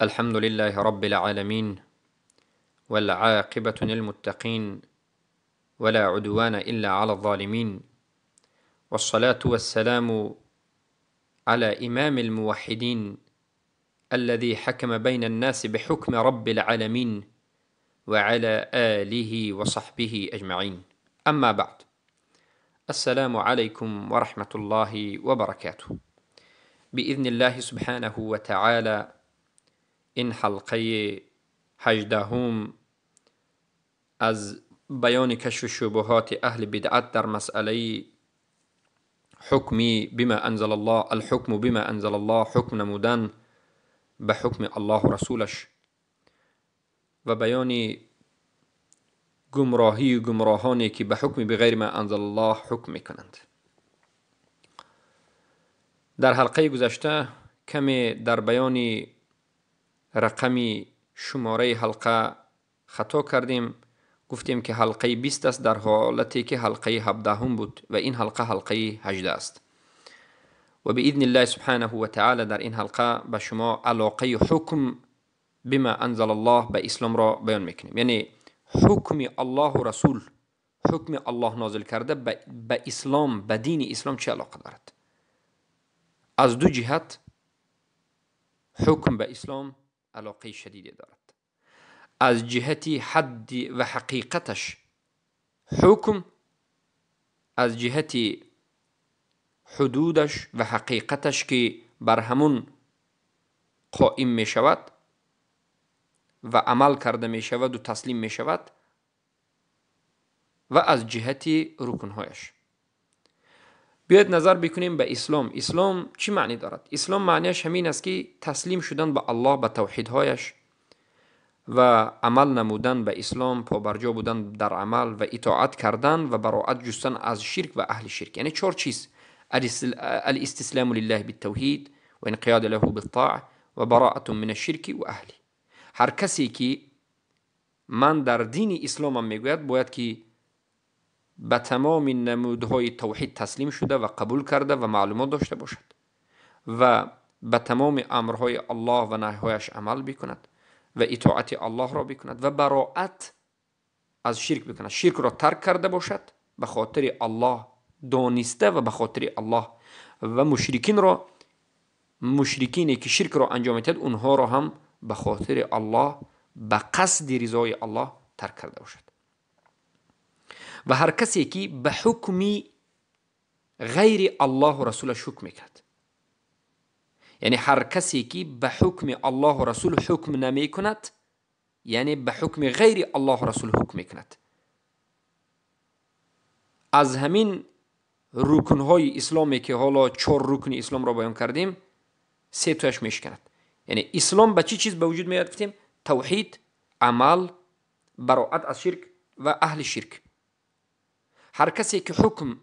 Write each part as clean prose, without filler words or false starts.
الحمد لله رب العالمين، والعاقبة للمتقين، ولا عدوان إلا على الظالمين، والصلاة والسلام على إمام الموحدين الذي حكم بين الناس بحكم رب العالمين، وعلى آله وصحبه أجمعين. أما بعد، السلام عليكم ورحمة الله وبركاته. بإذن الله سبحانه وتعالى این حلقه 18 از بیان کشف شبهات اهل بدعت در مسئله حکمی بما انزل الله، الحکم بما انزل الله، حکم نمودن به حکم الله و رسولش، و بیان گمراهی و گمراهانی که به حکم بغیر ما انزل الله حکم میکنند. در حلقه گذشته کمی در بیان رقم شماره حلقه خطا کردیم، گفتیم که حلقه 20 است در حالتی که حلقه 17 بود و این حلقه حلقه 18 است. و باذن الله سبحانه و تعالی در این حلقه به شما علاقه حکم بما انزل الله به اسلام را بیان میکنیم، یعنی حکم الله و رسول، حکم الله نازل کرده به اسلام، به دین اسلام چه علاقه دارد. از دو جهت حکم به اسلام علاقه شدیدی دارد. از جهت حد و حقیقتش حکم، از جهت حدودش و حقیقتش که بر همون قائم می شود و عمل کرده می شود و تسلیم می شود، و از جهت رکنهایش. بیاید نظر بکنیم به اسلام. اسلام چی معنی دارد؟ اسلام معنیش همین است که تسلیم شدن به الله، به توحیدهایش، و عمل نمودن به اسلام، پابرجا بودن در عمل و اطاعت کردن و براعت جستن از شرک و اهل شرک. یعنی چهار چیز: الاستسلام لله بالتوحید و انقیاد له بالطاعه و براءت من الشرک و اهله. هر کسی که من در دین اسلامم میگوید باید که به تمام نمودهای توحید تسلیم شده و قبول کرده و معلومات داشته باشد و به تمام امرهای الله و نهیهایش عمل بکند و اطاعت الله را بکند و براعت از شرک بکند، شرک را ترک کرده باشد به خاطر الله، دانسته و به خاطر الله، و مشرکین را، مشرکینی که شرک را انجام میدهد اونها را هم به خاطر الله، به قصد رضای الله ترک کرده باشد. و هر کسی که به حکم غیر الله و رسولش حکم میکند، یعنی هر کسی که به حکم الله و رسول حکم نمی کند، یعنی به حکم غیر الله و رسول حکم میکند، از همین رکنهای اسلامی که حالا 4 رکن اسلام را بیان کردیم، 3 تاش میشکند. یعنی اسلام به چی چیز به وجود میاد؟ گفتیم توحید، عمل، براعت از شرک و اهل شرک. هر کسی که حکم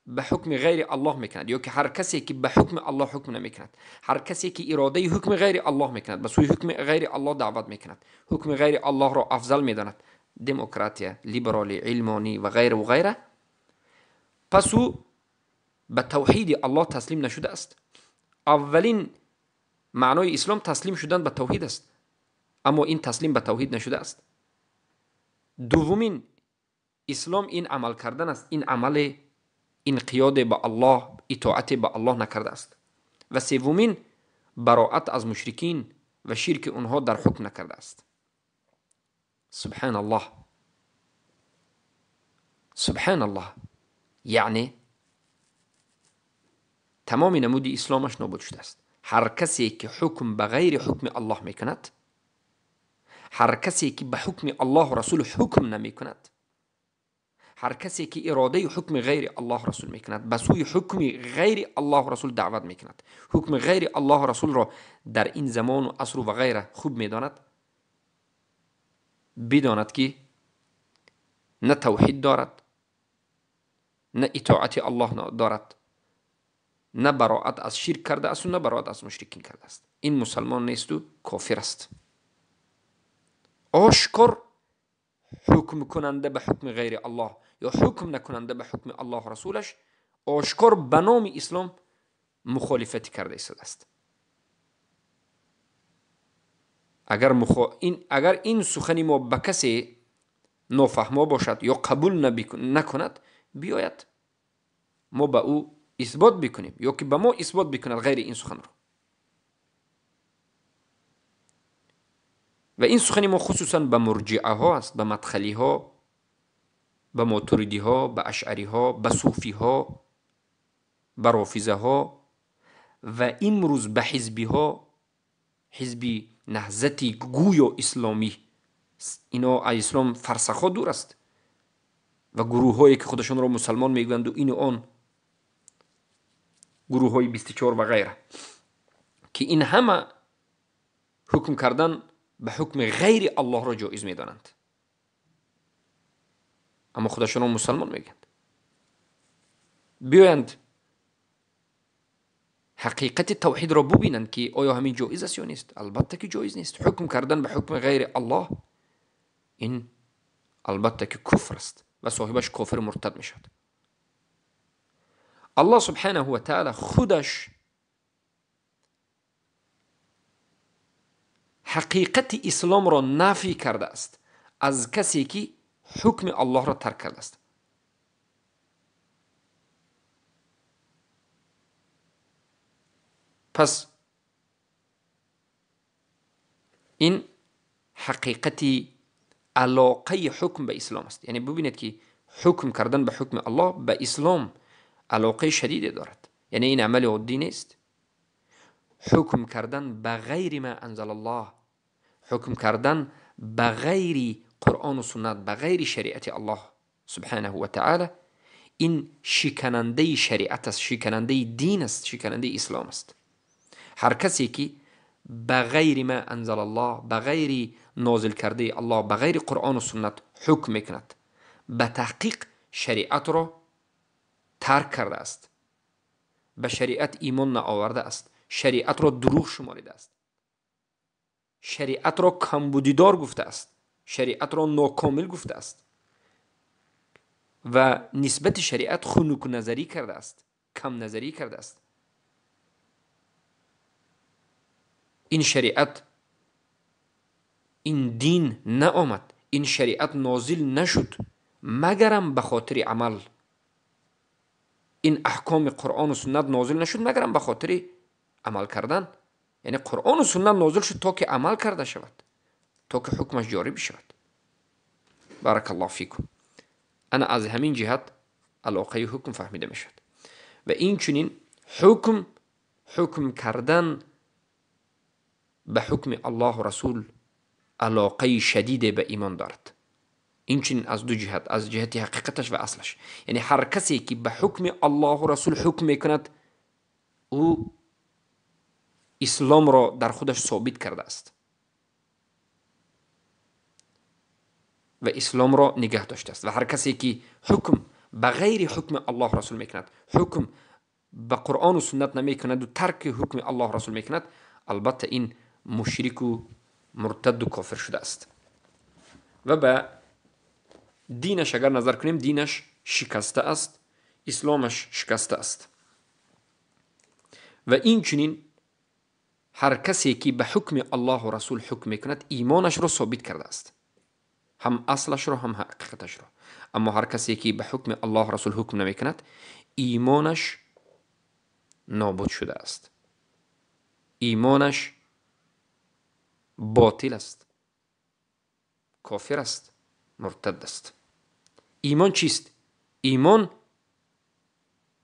به حکم غیر الله میکند، یا که هر کسی که به حکم الله حکم نمیکند، هر کسی که اراده حکم غیر الله میکند، به سوی حکم غیر الله دعوت میکند، حکم غیر الله را افضل میداند، دموکراتیا، لیبرالی، علمانی و غیره و غیره، پس او به توحید الله تسلیم نشده است. اولین معنای اسلام تسلیم شدن به توحید است، اما این تسلیم به توحید نشده است. دومین اسلام این عمل کردن است، این عمل انقیاد به الله، اطاعت به الله نکرده است. و سومین براعت از مشرکین و شرک اونها در حکم نکرده است. سبحان الله، سبحان الله. یعنی تمام نمود اسلامش نابود شده است. هر کسی که حکم به غیر حکم الله میکند، هر کسی که به حکم الله و رسول حکم نمیکند، هر کسی که اراده حکم غیر الله رسول میکند، به سوی حکم غیر الله رسول دعوت میکند، حکم غیر الله رسول را در این زمان و عصر و غیره خوب میداند، بداند که نه توحید دارد، نه اطاعت الله دارد، نه براعت از شرک کرده است و نه براعت از مشرکین کرده است. این مسلمان نیست و کافر است. آشکار حکم کننده به حکم غیر الله یا حکم نکننده به حکم الله و رسولش، آشکار به نام اسلام مخالفت کرده است. Агар ин сухани мо ба касе нофаҳмо бошад ё қабул накунад, биёяд мо ба ӯ исбот бикунем ё ки ба мо исбот бикунад ғайри ин суханро. Ва ин сухани мо хусусан ба мурҷиаҳо аст, ба мадхалиҳо, ба мотуридиҳо, ба ашъариҳо, ба суфиҳо, ба рофизаҳо ва имрӯз ба ҳизбиҳо, ҳизби наҳзати гӯё исломӣ. Ино аз ислом фарсахҳо дур аст ва гурӯҳҳое ки худашонро мусалмон мегӯянду ину он, гурӯҳҳои 24 ва ғайра, ки ин ҳама ҳукм кардан ба ҳукми ғайри Аллоҳро ҷоиз медонанд, аммо худашонро мусалмон мегӯянд. Биёянд ҳақиқати тавҳидро бубинанд, ки оё ҳамин ҷоиз аст ё нест. Албатта ки ҷоиз нест. Ҳукм кардан ба ҳукми ғайри Аллоҳ ин албатта ки куфр аст ва соҳибаш кофиру муртад мешавад. Аллоҳ субҳанаҳу ва таъала худаш ҳақиқати исломро нафӣ кардааст аз касе ки ҳукми Аллоҳро тарк кардааст. Пас ин ҳақиқати алоқаи ҳукм ба ислом аст. Яъне бубинед ки ҳукм кардан ба ҳукми Аллоҳ ба ислом алоқаи шадиде дорад. Яъне ин амали оддӣ нест. Ҳукм кардан ба ғайри ма анзалаллоҳ, ҳукм кардан ба ғайри Қуръону суннат, ба ғайри шариати Аллоҳ субҳанаҳу ва таъала, ин шиканандаи шариат аст, шиканандаи дин аст, шиканандаи ислом аст. Ҳар касе ки ба ғайри ма анзалаллоҳ, ба ғайри нозил кардаи Аллоҳ, ба ғайри Қуръону суннат ҳукм мекунад, ба таҳқиқ шариатро тарк кардааст, ба шариат имон наовардааст, шариатро дурӯғ шуморидааст, шариатро камбудидор гуфтааст, шариатро нокомил гуфтааст ва нисбати шариат хунукназарӣ кардааст, камназарӣ кардааст. Ин шариат, ин дин наомад, ин шариат нозил нашуд магарам ба хотири амал. Ин аҳкоми Қуръону суннат нозил нашуд магарам ба хотири амал кардан. Яъне Қуръону суннат нозил шуд то ки амал карда шавад, то ки ҳукмаш ҷорӣ бишавад. Баракаллоҳу фикум. Ана аз ҳамин ҷиҳат алоқаи ҳукм фаҳмида мешавад. Ва инчунин ҳукм кардан ба ҳукми Аллоҳу Расул алоқаи шадиде ба имон дорад. Инчунин аз ду ҷиҳат, аз ҷиҳати ҳақиқаташ ва аслаш. Яъне ҳар касе ки ба ҳукми Аллоҳу Расул ҳукм мекунад, ӯ исломро дар худаш собит кардааст ва исломро нигаҳ доштааст. Ва ҳар касе ки ҳукм ба ғайри ҳукми Аллоҳу Расул мекунад, ҳукм ба Қуръону суннат намекунаду тарки ҳукми Аллоҳу Расул мекунад, албатта ин мушрику муртаду кофир шудааст. Ва ба динаш агар назар кунем, динаш шикаста аст, исломаш шикаста аст. Ва инчунин ҳар касе ки ба ҳукми Аллоҳу Расул ҳукм мекунад, имонашро собит кардааст, ҳам аслашро, ҳам ҳақиқаташро. Аммо ҳар касе ки ба ҳукми Аллоҳу Расул ҳукм намекунад, имонаш нобуд шудааст, имонаш ботил аст, кофир аст, муртад аст. Имон чист? Имон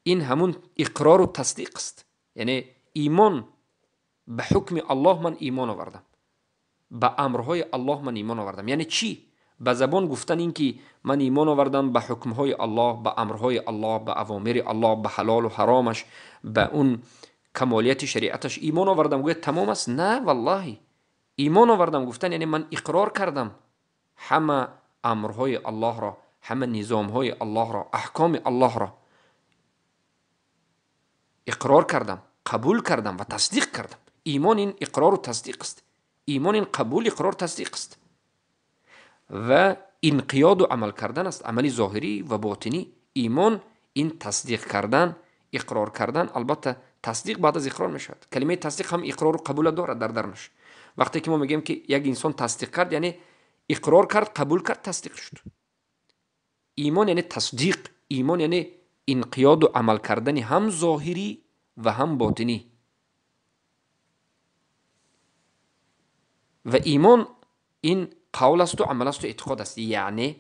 ин ҳамун иқрору тасдиқ аст. Яъне имон ба ҳукми Аллоҳ ман имон овардам, ба амрҳои Аллоҳ ман имон овардам. Яъне чӣ? Ба забон гуфтан ин ки ман имон овардам ба ҳукмҳои Аллоҳ, ба амрҳои Аллоҳ, ба авомири Аллоҳ, ба ҳалолу ҳаромаш, ба он камолияти шариаташ имон овардам, гӯяд тамом аст? На, валлоҳи. Имон овардам гуфтан яъне ман иқрор кардам ҳама амрҳои Аллоҳро, ҳама низомҳои Аллоҳро, аҳкоми Аллоҳро иқрор кардам, қабул кардам ва тасдиқ кардам. Имон ин иқрору тасдиқ аст. Имон ин қабул, иқрор, тасдиқ аст ва инқиёду амал кардан аст, амали зоҳирӣ ва ботинӣ. Имон ин тасдиқ кардан, иқрор кардан. Албатта тасдиқ баъд аз иқрор мешавад. Калимаи тасдиқ ҳам иқрору қабула дорад дар дарунаш. Вақте ки мо мегӯем, ки як инсон тасдиқ кард, яъне иқрор кард, қабул кард, тасдиқ шуд. Имон яъне тасдиқ, имон яъне инқиёду амал кардани ҳам зоҳирӣ ва ҳам ботинӣ. Ва имон ин қавл асту амал асту эътиқод аст. Яъне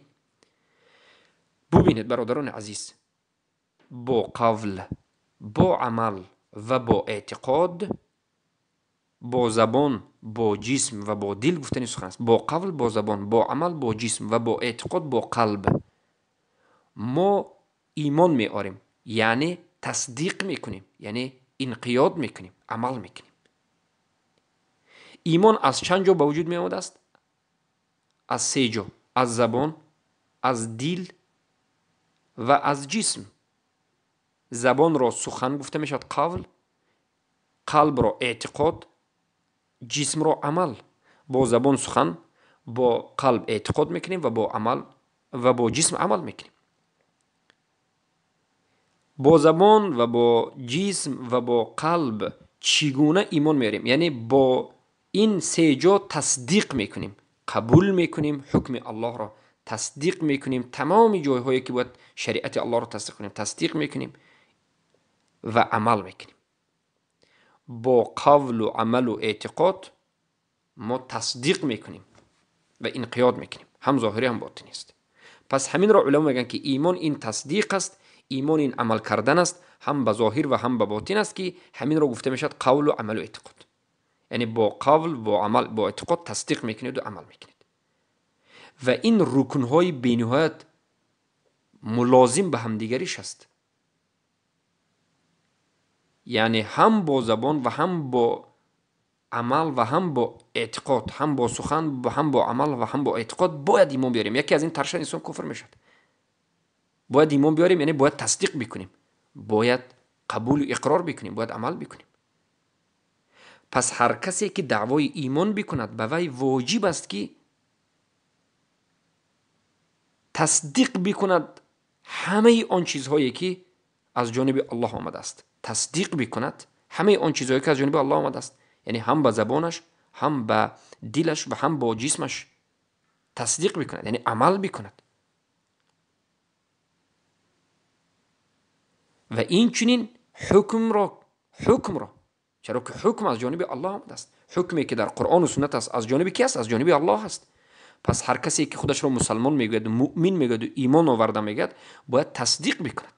бубинед, бародарони азиз, бо қавл, бо амал ва бо эътиқод, бо забон, бо ҷисм ва бо дил гуфтани сухан аст. Бо қавл, бо забон, бо амал, бо ҷисм ва бо эътиқод, бо қалб мо имон меорем, яъне тасдиқ мекунем, яъне инқиёд мекунем, амал мекунем. Имон аз чанд ҷо ба вуҷуд меомадааст? Аз се ҷо: аз забон, аз дил ва аз ҷисм. Забонро сухан гуфта мешавад қавл, қалбро эътиқод, ҷисмро амал. Бо забон сухан, бо қалб эътиқод мекунем ва бо амал ва бо ҷисм амал мекунем. Бо забон ва бо ҷисм ва бо қалб чӣ гуна имон меорем? Яъне бо ин се ҷо тасдиқ мекунем, қабул мекунем ҳукми Аллоҳро, тасдиқ мекунем тамоми ҷойҳое ки бояд шариати Аллоҳро тасдиқ кунем, тасдиқ мекунем ва амал мекунем. Бо қавлу амалу эътиқод мо тасдиқ мекунем ва инқиёд мекунем, ҳам зоҳирӣ ҳам ботинӣ аст. Пас ҳаминро уламо мегӯянд, ки имон ин тасдиқ аст, имон ин амал кардан аст, ҳам ба зоҳир ва ҳам ба ботин аст, ки ҳаминро гуфта мешавад қавлу амалу эътиқод. Яъне бо қавл, бо амал, бо эътиқод тасдиқ мекунед ва амал мекунед. Ва ин рукнҳои бениҳоят мулозим ба ҳамдигариш аст. Яъне ҳам бо забон ва ҳам бо амал ва ҳам бо эътиқод, ҳам бо сухан ва ҳам бо амал ва ҳам бо эътиқод бояд имон биёрем. Яке аз ин таршан инсон куфр мешавад. Бояд имон биёрем, яъне бояд тасдиқ бикунем, бояд қабулу иқрор бикунем, бояд амал бикунем. Пас ҳар касе ки даъвои имон бикунад, ба вай воҷиб аст, ки тасдиқ бикунад ҳамаи он чизҳое ки аз ҷониби Аллоҳ омадааст. Тасдиқ бикунад ҳамаи он чизҳое ки аз ҷониби Аллоҳ омадааст. Яъне ҳам ба забонаш, ҳам ба дилаш ва ҳам бо ҷисмаш тасдиқ бикунад, яъне амал бикунад. Ва инчунин ҳукмро, чаро ки ҳукм аз ҷониби Аллоҳ омадааст. Ҳукме ки дар Қуръону суннат аст, аз ҷониби ки аст? Аз ҷониби Аллоҳ аст. Пас ҳар касе ки худашро мусалмон мегӯяд, муъмин мегӯяд, имон оварда мегӯяд, бояд тасдиқ бикунад.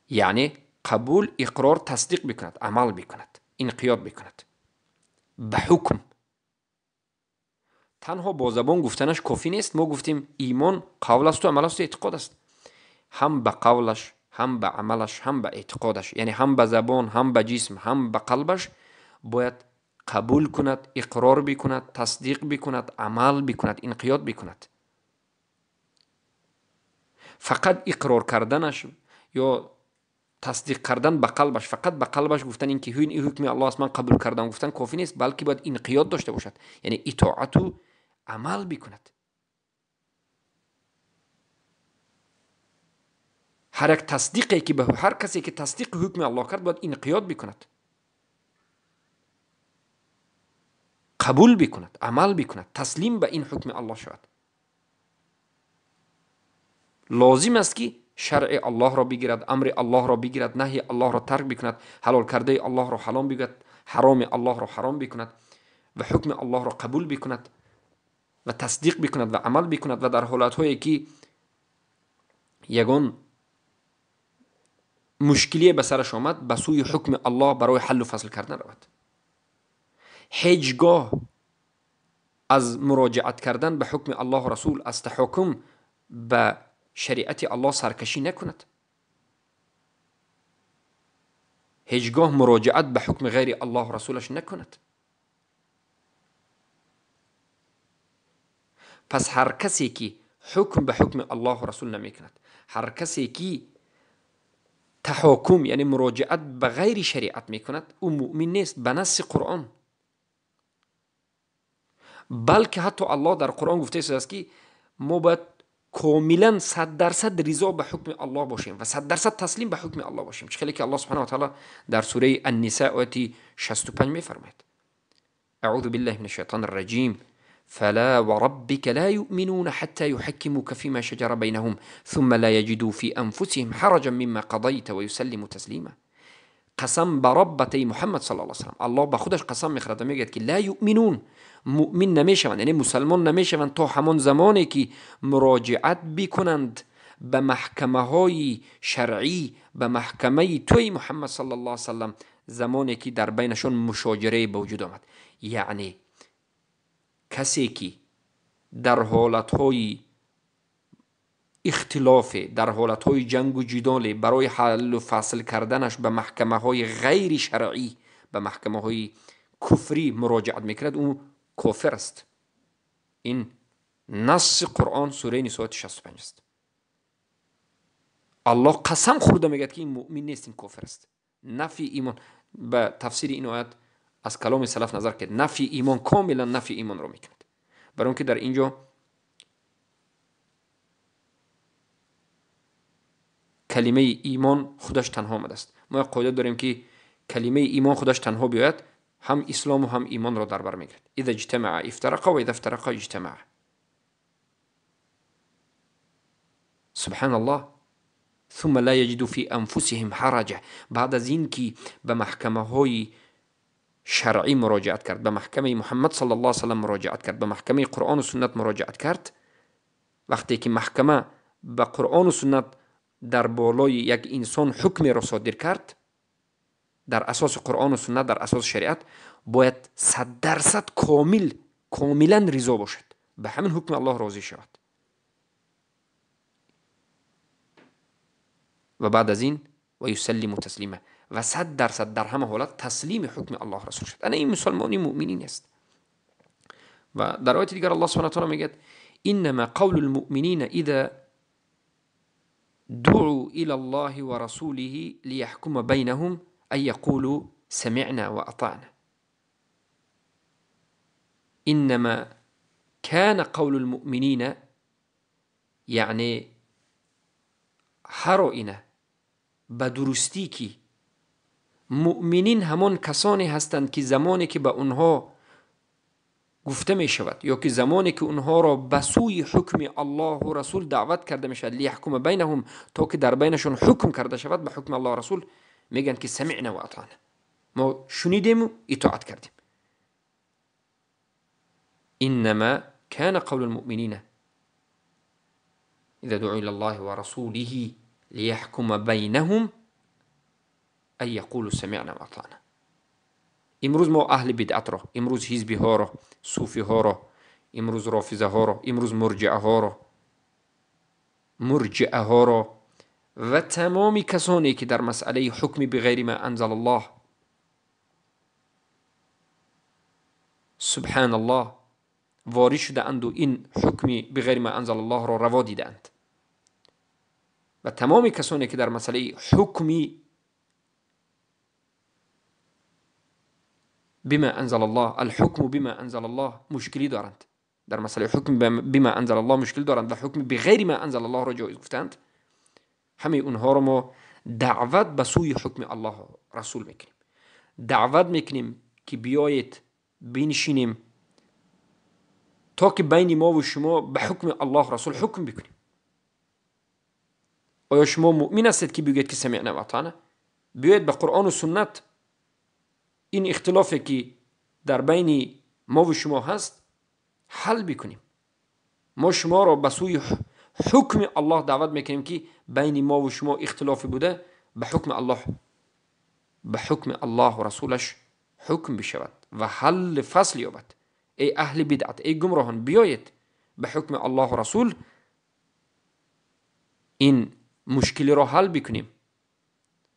Яъне қабул, иқрор, тасдиқ бикунад, амал бикунад, инқиёд бикунад ба ҳукм. Танҳо бо забон гуфтанаш кофӣ нест. Мо гуфтем имон қавл асту амал асту эътиқод аст. Ҳам ба қавлаш, ҳам ба амалаш, ҳам ба эътиқодаш, яъне ҳам ба забон, ҳам ба ҷисм, ҳам ба қалбаш бояд қабул кунад, иқрор бикунад, тасдиқ бикунад, амал бикунад, инқиёд бикунад. Фақат иқрор карданаш ё тасдиқ кардан ба қалбаш, фақат ба қалбаш гуфтан ин ки ин ҳукми Аллоҳ аст, ман қабул кардам гуфтан кофӣ нест, балки бояд инқиёд дошта бошад, яъне итоату амал бикунад. Ҳар як тасдиқе ки ба ҳар касе ки тасдиқи ҳукми Аллоҳ кард, бояд инқиёд бикунад, қабул бикунад, амал бикунад, таслим ба ин ҳукми Аллоҳ шавад. Лозим аст ки шаръи Аллоҳро бигирад, амри Аллоҳро бигирад, наҳи Аллоҳро тарк бикунад, ҳалол кардаи Аллоҳро ҳалол бигӯяд, ҳароми Аллоҳро ҳаром бикунад ва ҳукми Аллоҳро қабул бикунад ва тасдиқ бикунад ва амал бикунад. Ва дар ҳолатҳое ки ягон мушкилие ба сараш омад, ба сӯи ҳукми Аллоҳ барои ҳаллу фасл кардан равад. Ҳеҷ гоҳ аз муроҷиат кардан ба ҳукми Аллоҳ расул, аз таҳокум ба шариати Аллоҳ саркашӣ накунад. Ҳеҷ гоҳ муроҷиат ба ҳукми ғайри Аллоҳ расулаш накунад. Пас ҳар касе ки ҳукм ба ҳукми Аллоҳ расул намекунад, ҳар касе ки таҳокум, яъне муроҷиат ба ғайри шариат мекунад, ӯ муъмин нест ба насси Қуръон. Балки ҳатто Аллоҳ дар Қуръон гуфта истодааст, ки мо бояд комилан 100% ризо ба ҳукми Аллоҳ бошем ва 100% таслим ба ҳукми Аллоҳ бошем. Чӣ хеле ки Аллоҳ субҳанаҳу ва таъала дар сураи Анниса ояти 65 мефармояд: اعوذ بالله من الشیطان الرجیم. فلا وربك لا يؤمنون حتى يحكموك فيما شجر بينهم ثم لا يجدوا في أنفسهم حرجا مما قضيت ويسلموا تسليما. قسم به ربت محمد صلی الله علیه وسلم، الله به خودش قسم میخورد و میگه که لا یؤمنون، مؤمن نمیشوند، یعنی مسلمان نمیشوند تا همان زمانی که مراجعت بکنند به محکمه های شرعی، به محکمه توی محمد صلی الله علیه وسلم، زمانی که در بینشون مشاجره به وجود آمد. یعنی کسی که در حالتهای اختلاف، در حالتهای جنگ و جدال، برای حل و فصل کردنش به محکمه های غیر شرعی، به محکمه های کفری مراجعت میکرد، او کافر است. این نص قرآن سوره نساء 65 است. الله قسم خورده میگه که این مؤمن نیست، این کافر است. نفی ایمان، به تفسیر این آیت از کلام سلف نظر کرد، نفی ایمان کاملا نفی ایمان رو میکند. برای اینکه در اینجا کلمه ایمان خودش تنها آمده است. ما یک قاعده داریم که کلمه ایمان خودش تنها بیاید، هم اسلام و هم ایمان را در بر میگیرد. اذا اجتمع افترق و اذا افترق اجتمع. سبحان الله. ثم لا یجدوا فی انفسهم حرجا. بعد از اینکه به محکمه های شرعی مراجعت کرد، به محکمه محمد صلی الله علیه وسلم مراجعت کرد، به محکمه قرآن و سنت مراجعت کرد، وقتی که محکمه به قرآن و سنت در بالای یک انسان حکم را صادر کرد، در اساس قرآن و سنت، در اساس شریعت، باید 100% کاملا رضا باشد، به همین حکم الله راضی شود. و بعد از این و یسلم تسلیما، و 100% در همه حالت تسلیم حکم الله رسول شد. انا این مسلمانی مؤمنین است. و در آیت دیگر الله سبحانه و تعالی میگه انما قول المؤمنین اذا دعوا الى الله ورسوله ليحكم بينهم ان يقولوا سمعنا واطعنا. انما كان قول المؤمنین، یعنی هر آینه به درستی که مؤمنین همان کسانی هستند که زمانی که به آنها گفته می شود یا که زمانی که آنها را به سوی حکم الله و رسول دعوت کرده می شود، لیحکم بینهم، تا که در بینشون حکم کرده شود به حکم الله و رسول، میگن که سمعنا و اطعنا، ما شنیدیم و اطاعت کردیم. انما كان قول المؤمنین اذا دعوا الى الله ورسوله ليحكم بينهم ان يقولوا سمعنا واطعنا. امروز ما اهل بدعت را، امروز حزبی ها را، صوفی ها را، امروز رافضه ها را، امروز مرجعه ها را و تمام کسانی که در مسئله حکم بغیر ما انزل الله، سبحان الله، وارد شده اند و این حکم بغیر ما انزل الله را روا دیدند، و تمام کسانی که در مسئله حکمی بما انزل الله، الحکم بما انزل الله مشکلی دارند، در مسئله حکم بما انزل الله مشکل دارند و حکم بغیر ما انزل الله را جایز گفتند، همه اونها را ما دعوت به سوی حکم الله رسول میکنیم. دعوت میکنیم که بیایید بنشینیم تا که بین ما و شما به حکم الله رسول حکم بکنیم. آیا شما مؤمن هستید که بگویید که سمعنا و اطعنا؟ بیایید به قرآن و سنت این اختلافی که در بین ما و شما هست حل بکنیم. ما شما را به سوی حکم الله دعوت میکنیم که بین ما و شما اختلافی بوده، به حکم الله، به حکم الله و رسولش حکم بشود و حل فصل یابد. ای اهل بدعت، ای گمراهان، بیایید به حکم الله و رسول این مشکلی را حل بکنیم.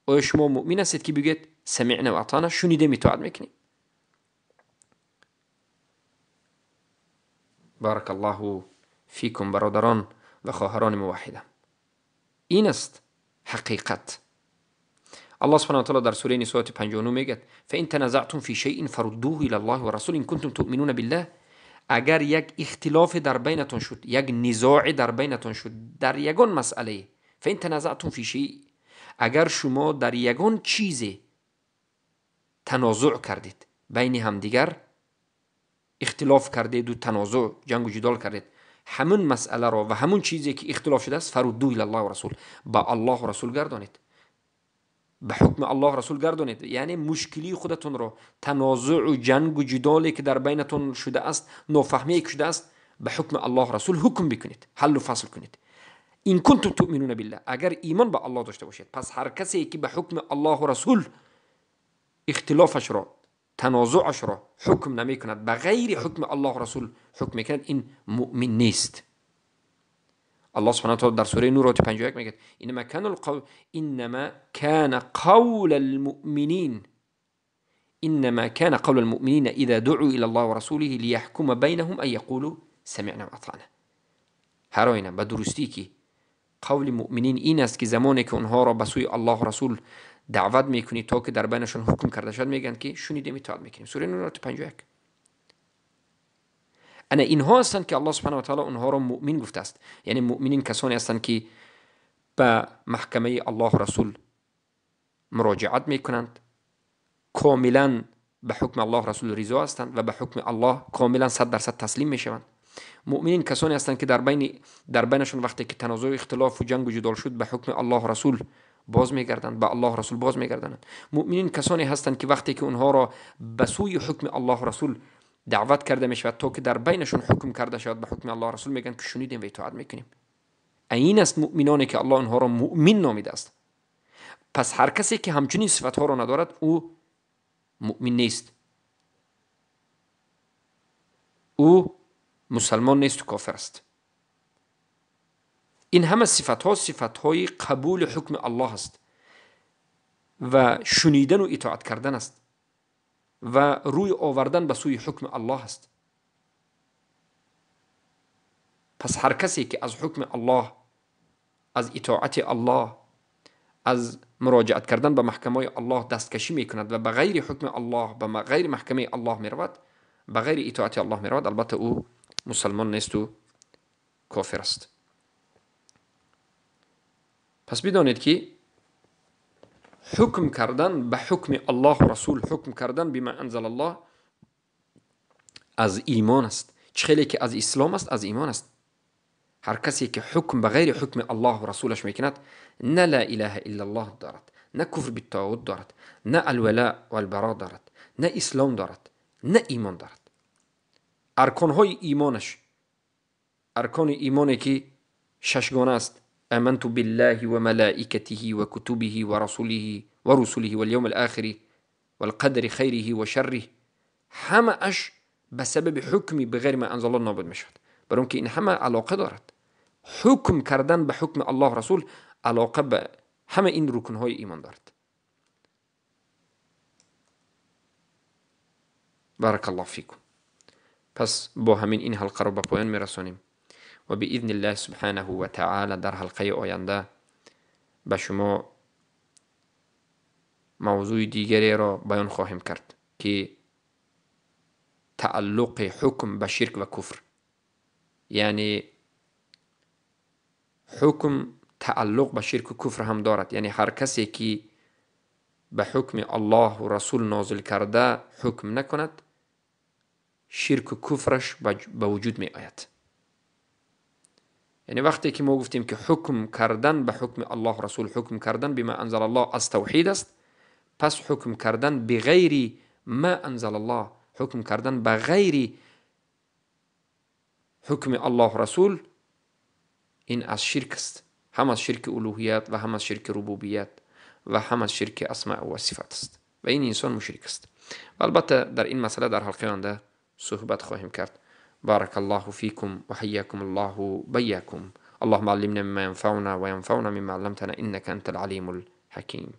آیا شما مؤمن هستید که بگید سمعنا و اطعنا، شنیدیم اطاعت میکنیم؟ بارک الله فیکم برادران و خواهران موحده. این است حقیقت. الله سبحانه و تعالی در سوره نساء 59 میگه فان تنازعتم فی شیء فردوه الی الله و رسوله ان کنتم تؤمنون بالله. اگر یک اختلاف در بینتون شد، یک نزاع در بینتون شد در یگان مسئله، فان تنازعتم فی شیء، اگر شما در یگان چیزی تنازع کردید بین همدیگر، اختلاف کردید و تنازع، جنگ و جدال کردید، همون مسئله را و همون چیزی که اختلاف شده است فرودو الی الله و رسول، با الله و رسول گردانید، به حکم الله و رسول گردانید. یعنی مشکلی خودتون را، تنازع و جنگ و جدالی که در بینتون شده است، نافهمی که شده است، به حکم الله و رسول حکم بکنید، حل و فصل کنید. این کنتم تؤمنون بالله، اگر ایمان به الله داشته باشید. پس هر کسی که به حکم الله و رسول اختلافش را، تنازعش را حکم نمی کند، به غیر حکم الله و رسول حکم میکند، این مؤمن نیست. الله سبحانه و تعالی در سوره نور آیه 51 میگه انما كان قول المؤمنین، انما كان قول المؤمنین اذا دعوا الى الله ورسوله ليحكم بينهم ان يقولوا سمعنا واطعنا. هر آینه به درستی که قول مؤمنین این است که زمانی که اونها را به سوی الله و رسول دعوت میکنی تا که در بینشون حکم کرده شد، میگن که شنیدیم، اطاعت میکنیم. سوره نور آیه 51. انا اینها هستند که الله سبحانه و تعالی اونها را مؤمن گفته است. یعنی مؤمنین کسانی هستند که به محکمه الله و رسول مراجعت میکنند، کاملا به حکم الله و رسول رضا هستند و به حکم الله کاملا 100% تسلیم میشوند. مؤمنین کسانی هستند که در بینشون وقتی که تنازع و اختلاف و جنگ و جدال شد، به حکم الله و رسول باز میگردند، به الله و رسول باز میگردند. مؤمنین کسانی هستند که وقتی که اونها را به سوی حکم الله و رسول دعوت کرده میشود تا که در بینشون حکم کرده شود به حکم الله و رسول، میگن که شنیدیم و اطاعت میکنیم. این است مؤمنانی که الله اونها را مؤمن نامیده است. پس هر کسی که همچنین صفت ها را ندارد، او مؤمن نیست، او مسلمان نیست و کافر است. این همه صفت ها صفت های قبول حکم الله است و شنیدن و اطاعت کردن است و روی آوردن به سوی حکم الله است. پس هر کسی که از حکم الله، از اطاعت الله، از مراجعت کردن به محکمه الله دستکشی میکند و به غیر حکم الله، به غیر محکمه الله میرود، به غیر اطاعت الله میرود، البته او مسلمان نیست و کافر است. پس بدانید که حکم کردن به حکم الله و رسول، حکم کردن بما انزل الله از ایمان است. چه خیلی که از اسلام است، از ایمان است. هر کسی که حکم به غیر حکم الله و رسولش میکند، نه لا اله الا الله دارد، نه کفر بالطاغوت دارد، نه الولاء والبراء دارد، نه اسلام دارد، نه ایمان دارد. ارکان های ایمانش، ارکان ایمانی که ششگانه است، آمنت بالله وملائكته وكتبه ورسله واليوم الآخر والقدر خيره وشره، همه اش به سبب حکمی بغیر ما انزل الله نابود میشد. برای اینکه این همه علاقه دارد. حکم کردن به حکم الله رسول علاقه به همه این رکنهای ایمان دارد. بارک الله فیکم. پس با همین این حلقه رو به پایان میرسانیم و باذن الله سبحانه و تعالی در حلقه آینده به شما موضوع دیگری را بیان خواهیم کرد که تعلق حکم به شرک و کفر، یعنی حکم تعلق به شرک و کفر هم دارد. یعنی هر کسی که به حکم الله و رسول نازل کرده حکم نکند، شرک و کفرش به وجود می آید. یعنی وقتی که ما گفتیم که حکم کردن به حکم الله رسول، حکم کردن بما انزل الله از توحید است، پس حکم کردن بغیر ما انزل الله، حکم کردن به غیر حکم الله رسول، این از شرک است. هم از شرک الوهیت و هم از شرک ربوبیت و هم از شرک اسماء و صفات است و این انسان مشرک است. و البته در این مسئله در حلقه آینده صحبت خواهیم کرد. بارك الله فيكم وحياكم الله بياكم. اللهم علمنا مما ينفعنا وينفعنا مما علمتنا إنك أنت العليم الحكيم.